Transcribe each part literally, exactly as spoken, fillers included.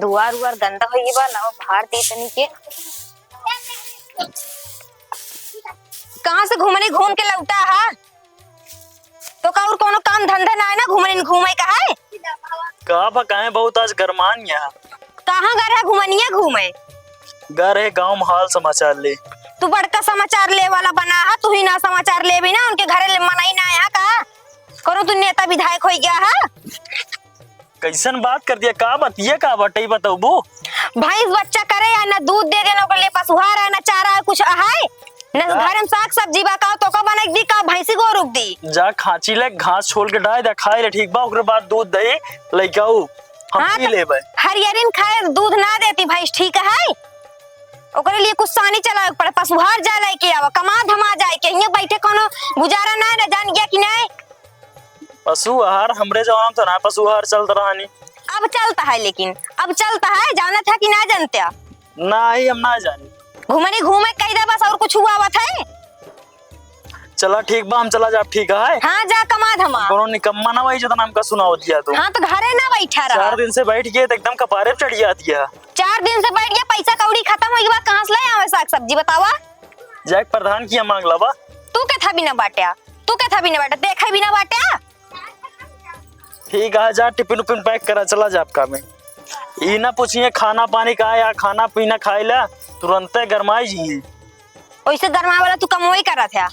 दुआर उआर गंदा होइ गइ बा, लावा बहार दी तनी के। कहाँ से घूमनी घूम के लौटा हा? तोका और कौनो काम धंधा नाहीं ना, घूमनी घूमे का है? का बा, काहे बहुत आज गरमान या? कहाँ गा रहा घूमनिया घूमे? गा रहे गाँव में हाल समाचार ले। तू बड़का समाचार ले वाला बना हा, तू ही ना समाचार लेबी ना, उनके घरे ले मनई ना आया का? कौनो तू नेता विधायक होइ गया हा? कइसन बात कर दिया, का बतिया का बाटे, ई बतउबू? भैंस बच्चा करे या ना दूध दे देना, ओकर लिए पशुहार है ना चारा है, कुछ है? ना का? घरे में साग सब्जी बा का, तोका बनाइ दी का, भैंसी गोरू क दी? जा खाँची ले घास छोल के डाइ दे, खाइ ले, ठीक बा? ओकरे बाद दूध दही लइके आउ, हम हाँ, पी त लेबे। हरियरिन खाए दूध ना देती भैंस, ठीक है? ओकरे लिए कुछ सानी चलावे के पड़े, पशुहार जा लइके आवा, कमा धमा जाए के, हियाँ बैठे कौनो गुजारा ना है, ना जान गया कि नहीं? पशु आहार हमरे जमाना में तो ना पशु आहार चलत रहनी। अब चलता है, लेकिन अब चलता है, जानत है कि ना जानते? ना, ही हम ना जानी। घूमनी घूमे कही दे बस, और कुछ हुआ आवत है? चला ठीक बा, हम चला जाब, ठीक है? हाँ, जा कमा धमा। कोनो निकम्मा ना वही, जितना हमका सुनावत दिया तू। हाँ, तो घरे ना बैठा रहा। चार दिन से बैठ गए तो एकदम कपारे पे चढ़ जाती है। चार दिन से बैठ गया, पैसा कौड़ी खतम होइ गया, कहाँ से ले आवे साग सब्जी बतावा? जाके प्रधान किया माँग लावा। तू के था बिना बाट्या, तू के था बिना बाट्या, देखे बिना बाट्या। ठीक है, जा टिफिन उफिन पैक करा, चला जा आपका में। ई ना पूछिए खाना पानी का है, या खाना पीना खाइला, तुरंते गरमाई जिए। ओइसे गरमाए वाला तू कमोई करत है।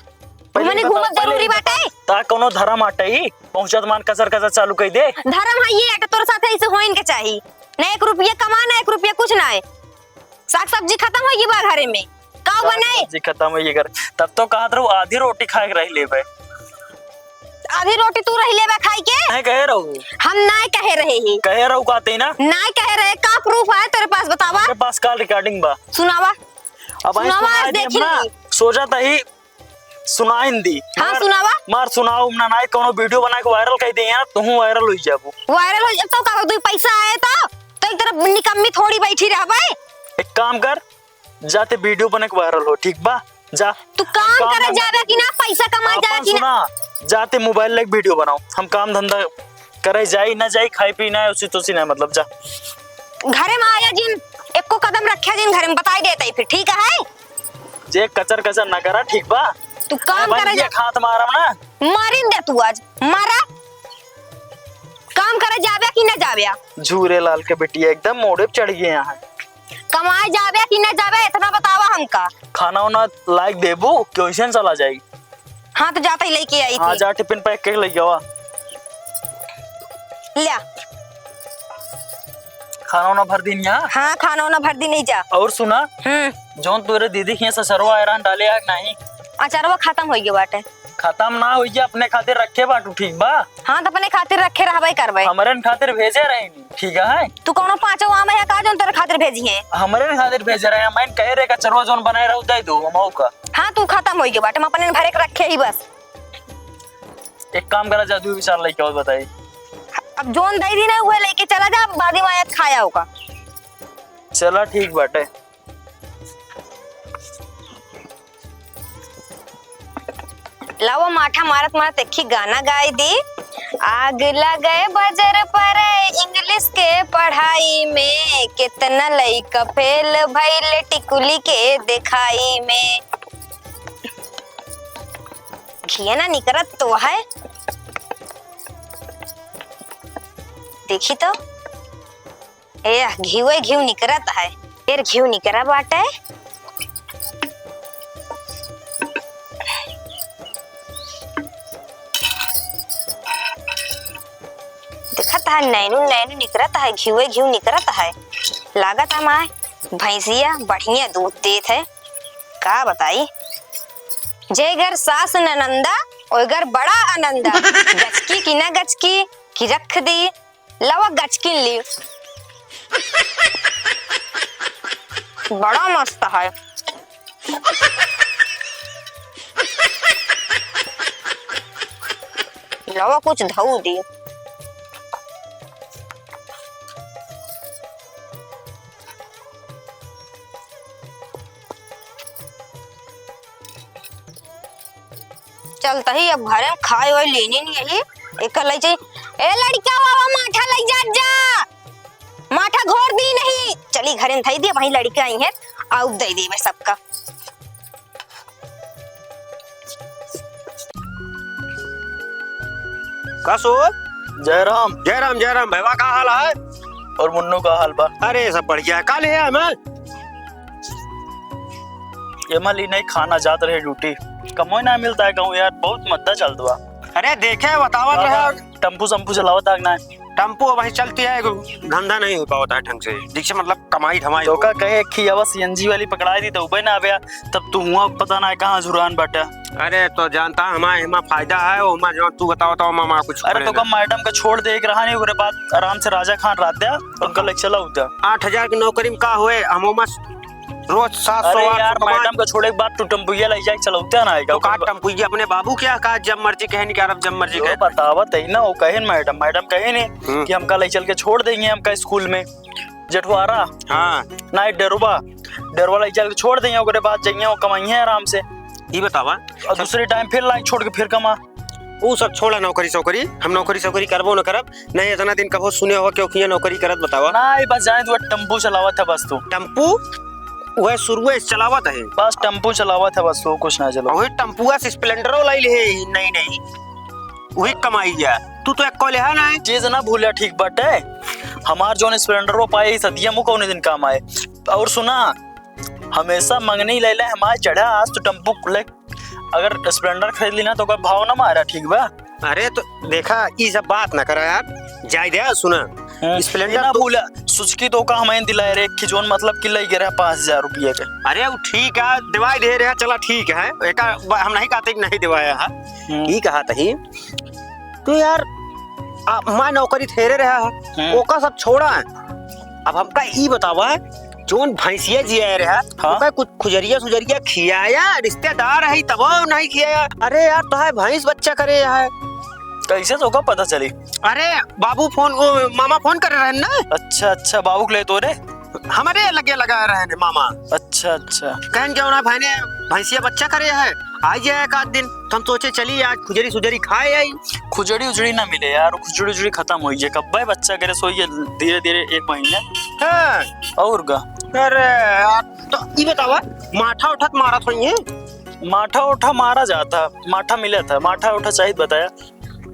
पहले घूमनी बताओ, घूमत पहले जरूरी बाटे? बता, ता कौनो धर्म आटे ई? पहुँचत मान कचर कचर चालू कइ दे। धर्म है ये, अटे तोर साथ ऐसे होइन के चाही। ना एक रुपया कमा, ना एक रुपया कुछ ना है। साग सब्जी खतम होइ गई बा घरे में। का साग बनाए? सब्जी खतम होइ गई घर। तब तो कहत रहू आधी रोटी खाए के रह लेबे। आधी रोटी तू रह लेबे खाई के? नहीं कहे रहू। हम नाय कहे रहे ही। कहे रहू कहते ही ना। नाय कहे रहे, का proof है तेरे पास बतावा? मेरे पास call recording बा। सुनावा। अब आई सुनावा, सुनाई आज दी देखी हमरा। ली। सोचा तही सुनाइन दी। हाँ, मार, सुनावा। मार सुनाओ, ना नाई कौनो video बना के viral कइ दे यार, तुहूँ viral होइ जाबू। Viral होइ जाब तो का, तू पैसा आए तो, तो एक तरफ निकम्मी थोड़ी बैठी रहबे। एक काम कर, जाते video बना के viral हो, ठीक बा? जा। तू काम काम करे धंधा जाबे कि ना, पैसा कमाए आपन जाबे कि ना? सुना, जाते mobile लेके video बनाओ, हम काम धंधा करे जाई ना जाई, खाई पी ना, उसी तो सी ना, मतलब, जा। घरे में आया जिन, एको कदम रखे जिन घरे में, बताई देते ही फिर, ठीक है? जे कचर कचर ना करा, ठीक बा? तू काम अरे भाई, करे ये जा। हाथ मारब ना। मारिन दे तू आज, मारा। काम करे जाबे कि ना जाबे? झूरे लाल के बिटिया एकदम मोड़े पे चढ़ गए यहाँ। कमाए जाबे कि ना जाबे, इतना बतावा हमका। खाना उना लाइक देबू कि वैसे चला जाई? हाँ, तो जाता ही लेके आई हाँ, थी। जा टिफिन पैक करके लेके आवा। ल्या। खाना उना भर दिन यहाँ? हाँ, खाना उना भर दिन ही जा। और सुना, हम्म। जौन तोरे दीदी के यहाँ ससुरवा आए रहन डाले आग नहीं? अचारवा खत्म होइ गए बाटे। खत्म ना होइ गए, अपने खातिर रखे बाटू, ठीक बा? हाँ, तो अपने खातिर रखे रहबे करबे। हमरे खातिर भेजे रहे। ठीक है। तू कौनो पाँचों आम है का जौन तोरे खातिर भेजी है? हमरे खातिर भेजे रहे, मैं कहे रहे कचरवा जौन बनाए रहू दे दो, हम आऊ का। हाँ, तू खत्म होइ गए बाटे, हम अपने भरे के रखे ही बस। एक काम करा, जा दू विचार लेके आओ, बताई। अब जौन दे दी ना, उहे लेके चला जा, बाद में आयत खाया होगा। चला ठीक बाटे। लावा माठा मारत मारत एक ही गाना गाई दी। आग लगे बजर पर English के पढ़ाई में, कितना लइका फेल भइल टिकुली के देखाई में। घिया ना निकरत तो है, देखी तो। ए, घिउए घिउ निकरत है। ढेर घिउ निकरा बाटे। देखत है, नैनू नैनू निकरत है, घिउए घिउ निकरत है। लागत है माय, भैंसिया बढ़िया दूध देत है। का बताई, जे घर सास ननंदा, ओए घर बड़ा आनंदा। गचकी की ना गचकी, कि रख दी। लावा गचकिन ली। बड़ा मस्त है। लावा कुछ धऊ दी। चलता ही अब घरे में खाए वाए लेने नहीं आई। एक लई जाई, ए लड़का बाबा माठा लई जा, जा। माठा घोर दी नहीं। चली घरे धई दिया, वहीं लड़के आई हैं, आउ दे देबे सबका। का सो? जय राम। जय राम, जय राम। भैया, का हाल है? और मुन्नू का हाल बा? अरे, सब बढ़िया है। का ले आए मैं? ये माली नहीं खाना, जात रहे ड्यूटी, कमोई ना मिलता है कहूँ यार, बहुत मद्दा चलत बा। अरे देखे, बतावत बाबा, रहे। टेम्पू सम्पू चलावत आग ना? टेम्पू वही चलती है, धंधा नहीं हो पावत है ढंग से, जिससे मतलब कमाई धमाई तो हो। का कहे कि अब सीएनजी वाली पकड़ाई दी तो उबे ना आवे, तब तू हुआ पता ना कहाँ झुरान बाटा। अरे तो जानता है, हमारे हमारा फायदा है, वो हमारा जो तू बताओ तो मामा कुछ अरे करे तो ना। का मैडम का छोड़ दे एक रहा नहीं, ओकरे बाद आराम से राजा खान रात दे, उनका ले चला होता। आठ हजार की नौकरी में का होए, हम ओमा रोज सात सौ अरे आठ सौ यार, कमाए। मैडम का छोड़े के बाद तू टेम्पुइया ले जाए चलौते ना आएगा। तो का टेम्पुइया अपने बाबू क्या का जब मर्जी कहे नहीं कि यार अब जब मर्जी जो कहे। बतावत है ना, वो कहे न मैडम, मैडम कहे नहीं हम्म। कि हमका ले चल के छोड़ देंगे हमका स्कूल में। जेठवारा, हाँ। ना डेरवा, डेरवा ले चल के छोड़ देंगे, ओकरे बाद जाइए वो कमाइए आराम से। ये बतावा। और दूसरे टाइम फिर लाइक छोड़ के फिर कमा। ऊ सब छोड़ा नौकरी सौकरी, हम नौकरी सौकरी करबो न करब। नहीं, इतना दिन कबो सुने हो क्यों किया नौकरी करत बतावा? नहीं, बस जाने तू टेम्पू चलावत है बस तू। टेम्पू? वह शुरुए से चलावत है। बस टेम्पू चलावत है बस, वो कुछ ना चलो। वही टेम्पुआ से स्प्लेंडरो लाई ले, नहीं, नहीं। वही कमाई है। तू तो एक को ले है ना। चीज ना भूला ठीक बाटे। हमार जोन स्प्लेंडरो पाए ही सदिया मुको उन्हीं दिन काम आए। और सुना, हमेशा मंगनी ले ले हमारे चढ़ा, आज तो टेम्पू ले अगर स्प्लेंडर खरीद ली ना तो ओकर भाव ना मारा, ठीक बा? अरे तो देखा, ई सब बात ना करा यार, जाय दे, सुना। हम्म, स्प्लेंडर ई ना तो भूला, सुजुकी तो का हमें दिलाए रे, कि जोन मतलब कि लई गे रहा पाँच हजार रुपया के। अरे वो ठीक है, दिवाई दे रहा, चला ठीक है, एका ब-, हम नहीं कहते कि नहीं दिवाया है, हम्म। ई कहा तही तो यार, आ, मैं नौकरी थेरे रहा है, हम्म। ओका सब छोड़ा है। अब हमका ई बतावा, जोन भैंसिया जिया रहा, हाँ। ओका कुछ खुजरिया सुजरिया खियाया, रिश्तेदार है तबो नहीं खियाया। अरे यार, तो है भैंस बच्चा करे है। कैसे तो का पता चली? अरे बाबू फोन, ओ, मामा फोन करे रहे ना। अच्छा, अच्छा, बाबू के ले तो रे। हमारे लगे लगा रहे ने मामा। अच्छा, अच्छा। कहन के उन्हें भाई ने भैंसिया बच्चा करे है, आ जाए एक आध दिन, तो हम सोचे चली आज खुजरी सुजरी खाए आई। खुजड़ी उजड़ी ना मिले यार, खुजड़ी उजड़ी खत्म होई है, कब्बे बच्चा करे सोई है धीरे धीरे एक महीने। हाँ। और का? अरे यार, तो ई बतावा, माठा उठा त मारा थोड़ी है? माठा उठा मारा जाता, माठा मिला था, माठा उठा चाहिए बताया।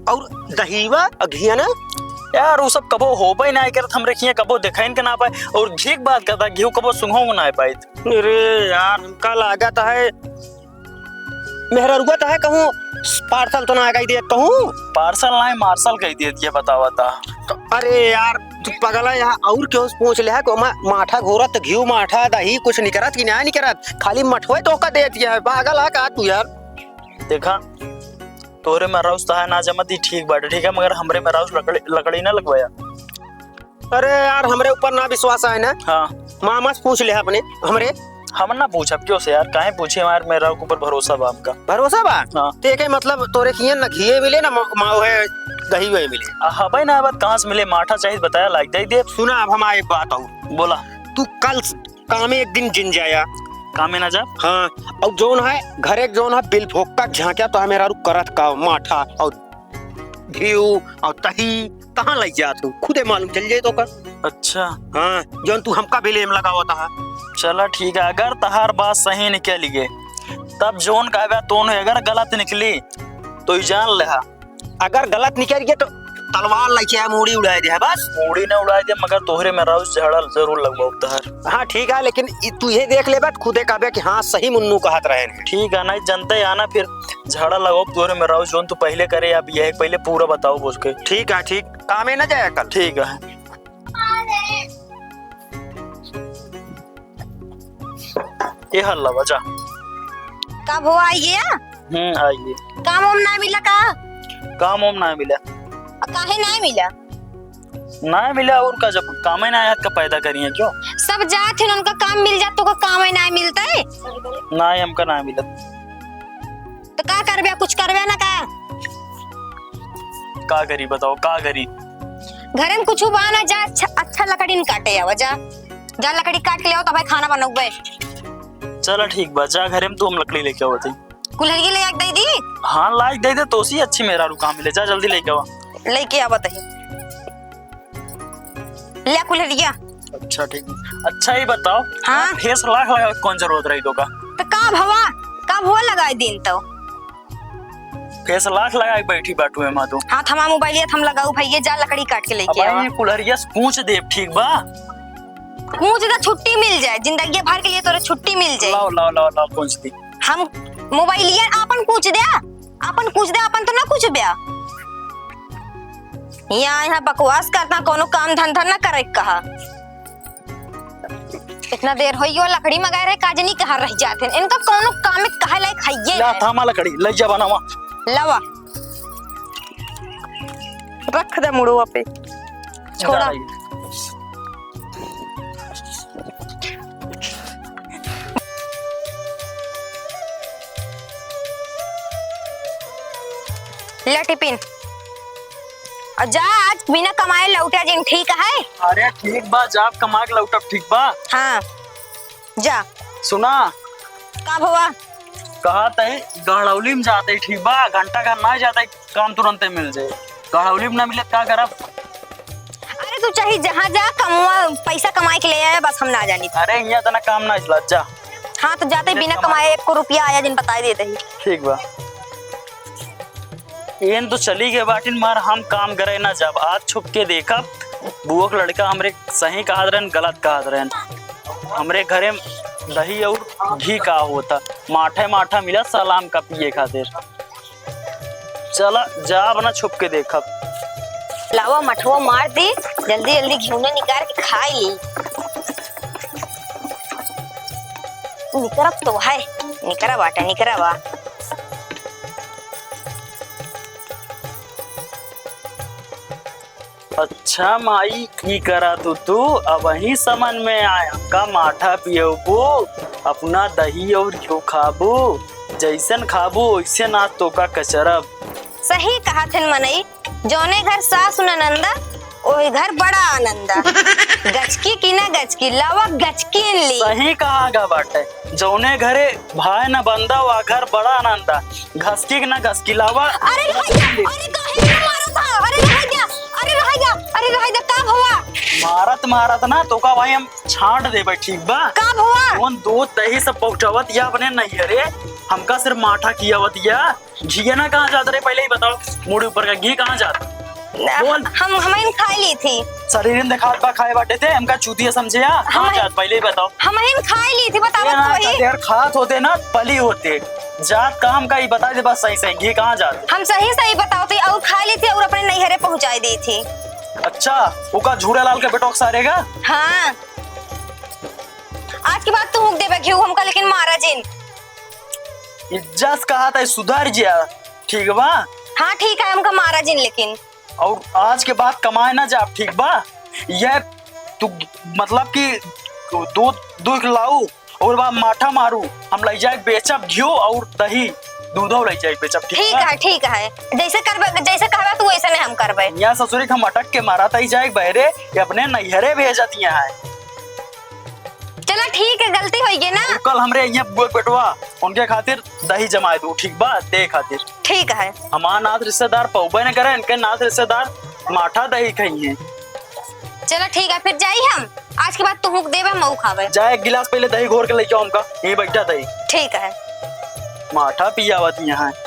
और दहीवा, अघिया ना? यार, वो सब कबो होबे ना करत, हमरे खिया कबो देखाइन के ना पाए, और घी के बात करता, घी कबो सुंघो ना पाए। अरे यार, हमका लागत है, मेहररुआ तो है कहूँ, पार्सल तो ना कही देत कहूँ। पार्सल ना है, मार्शल कही देत, ये बतावा ता। तो अरे यार, तू पगला यहाँ और क्यों पूछ ले है? को मा-, माठा घोरत, घी माठा, दही कुछ निकरत कि ना निकरत? खाली मठवे तो का देत है, पागल है का तू यार? देखा, तोहरे मेहरारू से तहार ना जमत, ई ठीक बाटे, ठीक है, मगर हमरे मेहरारू से लकड़ी, लकड़ी ना लगवाया। अरे यार, हमरे ऊपर ना विश्वास है ना? हाँ। मामा से पूछ ले अपने, हमरे। हम ना पूछब क्यों से यार, काहे पूछे, हमारे मेहरारू के ऊपर भरोसा बा हमका। भरोसा बा? हाँ। ते के मतलब तोरे किए ना घिए मिले ना म-, मा-, ओहे दही वही मिले। आ, हबे ना बात कहाँ से मिले, माठा चाहिए बताया, लाइक दे दे। सुना, अब हम एक बात और। बोला। तू कल कामे एक दिन जिन जाया। कामे ना जा? हाँ, और जौन है, घरे के जौन है, बिल फोक्का झांक्या तो है मेहरारू करत का, माठा और घी और दही कहाँ लई जात हो, खुदे मालूम चल जाए तो का। अच्छा। हाँ, जौन तू हमका बिलेम लगावत है। चला ठीक है, अगर तहार बात सही निकल गए, तब जौन कहबे तोन अगर गलत निकली, तो ई जान लेहा, अगर गलत निकल गया तो तलवार लेके आए, मूड़ी उड़ाए दे, बस। मूड़ी ना उड़ाए दे, मगर तोहरे मेहरारू से झगड़ा जरूर लगवाओ तहर। हाँ, ठीक है, लेकिन इ-, तू ये देख ले बात, खुदे कहबे कि हाँ, सही मुन्नू कहत रहे हैं। ठीक है, नहीं जनते आना फिर झगड़ा लगाओ तोहरे मेहरारू, जोन तू पहले करे, अब यह पहले पूरा बताओ बोल के। ठीक है, ठीक, कामे ना जाए कल। ठीक है। ये हल्ला बजा। कब हो आई गया? हम्म, आई गया। काम वाम ना मिला का? काम वाम ना मिला। आ, काहे ना मिला? ना मिला और का, जब कामे ना आया, का पैदा करिए क्यों? सब जात हैं, उनका काम मिल जात, तो का काम ही ना मिलता है? ना, हमका ना मिला। तो का करबे, कुछ करबे ना का? का करी बताओ, का करी? घरे में कुछ बा ना, जा अच्छा, अच्छा लकड़ी न काटे आवा, जा, जा लकड़ी काट के ले आओ, तब खाना बनौबे। चला ठीक बा, जा घरे में तू हम लकड़ी लेके आवत ही। कुल्हरिया ले आके दे दी। हाँ, लाइक दे दे, तोसी अच्छी मेहरारू कहाँ मिले, जा जल्दी लेके आवा। लेके आवा तही। ले कुल्हरिया। अच्छा ठीक। अच्छा, ई बताओ, हाँ? Face lock लगावे के कौन जरूरत रही तोका? तो का भवा, का भवा लगाई दिन तो? Face lock लगाई बैठी बाटू एमा तू। हाँ, थमा मोबाइल, ये थम लगाऊ भैया, जा लकड़ी काट के अब लेके आवा। ई कुल्हरिया से कूच देब, ठीक बा? कूच दे, छुट्टी मिल जाए, जिंदगी भर के लिए तोरे छुट्टी मिल जाए। लाओ, लाओ, लाओ, लाओ, कूच दी। हम मोबाइलिया आपन कूच दे, आपन कूच दे, आपन तो ना कूच ब्या। यहाँ, यहाँ बकवास करता, कोनो काम धंधा ना करे के कहा। इतना देर होइयो, लकड़ी मंगाए रहे, काजनी कहाँ रह जात हैं? इनका कोनो काम में कहे लायक है ये ला, है। थामा लकड़ी, ले जा बनावा। लावा। रख दे मुड़वा पे। छोड़ा। जा रही। ले टिफिन। और जा, आज बिना कमाए लौटा जिन, ठीक है? अरे ठीक बा, जाब कमा के लौटब, ठीक बा? हाँ, जा। सुना। का भवा? कहा तई गहड़ौली में जाते, ठीक बा? घंटा घर ना जाते, काम तुरंते मिल जाए। गहड़ौली में ना मिले, का करब? अरे तू चाहे जहाँ जा, कमवा, पैसा कमाए के ले आया, बस हम ना जानी। अरे यहाँ तना काम ना इसला, जा। हाँ, तो जाते बिना कमाए एको रुपया आया जिन बताई देते ही। ठीक बा। एन तो चली गए बाटिन, मार हम काम करे ना जाब। आज छुप के देखब, बुआ के लड़का हमरे सही कहत रहन, गलत कहत रहन। हमरे घरे दही और घी का होता, माठे माठा मिला सलाम का पिए खातिर। चला जाब ना, छुप के देखब। लावा मठवा मार दी, जल्दी जल्दी घिउना निकाल के खाई ली। निकरब तो है, निकरा बाटे, निकरा बा। अच्छा माई, की करा तू, तू अबहीं समझ में आए, हमका माठा पियबू, अपना दही और घिउ खाबू, जैसन खाबू वैसन आज तोका कचरब। सही कहत हन मनई, जौने घर सास न नंदा, ओही घर बड़ा आनंदा। गचकी की ना गचकी, लावा गचकी ली। सही कहा गा बाटे, जौने घरे भाई न बंदा, वा घर बड़ा आनंदा। घसकी की ना घसकी, लावा। अरे रह जा, अरे काहे ना मारत हा? अरे रह जा, अरे रह जा, अरे रह जा, का भवा? मारत मारत ना तोका भाई हम छांट देबे, ठीक बा? का भवा? कौन दूध दही सब पहुंचावत या अपने नैहरे, हमका सिर्फ माठा खियावत या। घी ना कहाँ जात रहे, पहले ही बताओ, मुड़ी ऊपर का घी कहाँ जात? बोल। हम, हमहिन खाई ली थी। शरीर में देखात बा खाए बाटे थे, हमका चूतिया समझे या? कहाँ हम जात, पहले ही बताओ। हमहिन खाई ली थी, बताओ ये ना, तो वही। अगर खात होते ना, पली होते। जात का हमका ई बता दे बस सही सही, घी कहाँ जात? हम सही सही बताओ तो, और खाई ली थी और अपने नैहरे पहुँचाई दी थी। अच्छा, उका झूरा लाल के बेटोक सारे का? हाँ। आज के बाद तू हुक देबे घी हमका, लेकिन मारा जिन। इज्जत कहा था, सुधर जिया, ठीक बा? हाँ, ठीक है, हमका मारा जिन लेकिन। और आज के बाद कमाए ना जाब, ठीक बा? ये तू मतलब कि दूध, दूध लाऊ और बा माठा मारू, हम लई जाए बेचब घिउ और दही, दूधो लई जाए बेचब, ठीक ठीक बा? है, ठीक है, जैसे करबे, जैसे कहबे तू वैसे नहीं हम करबे। यहाँ ससुरी के हम अटक के मारा तई जाए बहरे, ये अपने नैहरे भेजत यहाँ है। चला ठीक है, गलती होई गई ना। और कल हमरे यहाँ बुआ के बेटवा, उनके खातिर दही जमाए दू, ठीक बा? दे खातिर। ठीक है। हमार नात रिश्तेदार पौबे न करे, इनके नात रिश्तेदार माठा दही खाई है। चला ठीक है, फिर जाई हम। आज के बाद तू हुक देबे, मऊ खाबे। जा एक गिलास पहले दही घोर के लेके आओ हमका, यहीं बैठा दही। ठीक है। माठा पियावत यहाँ है।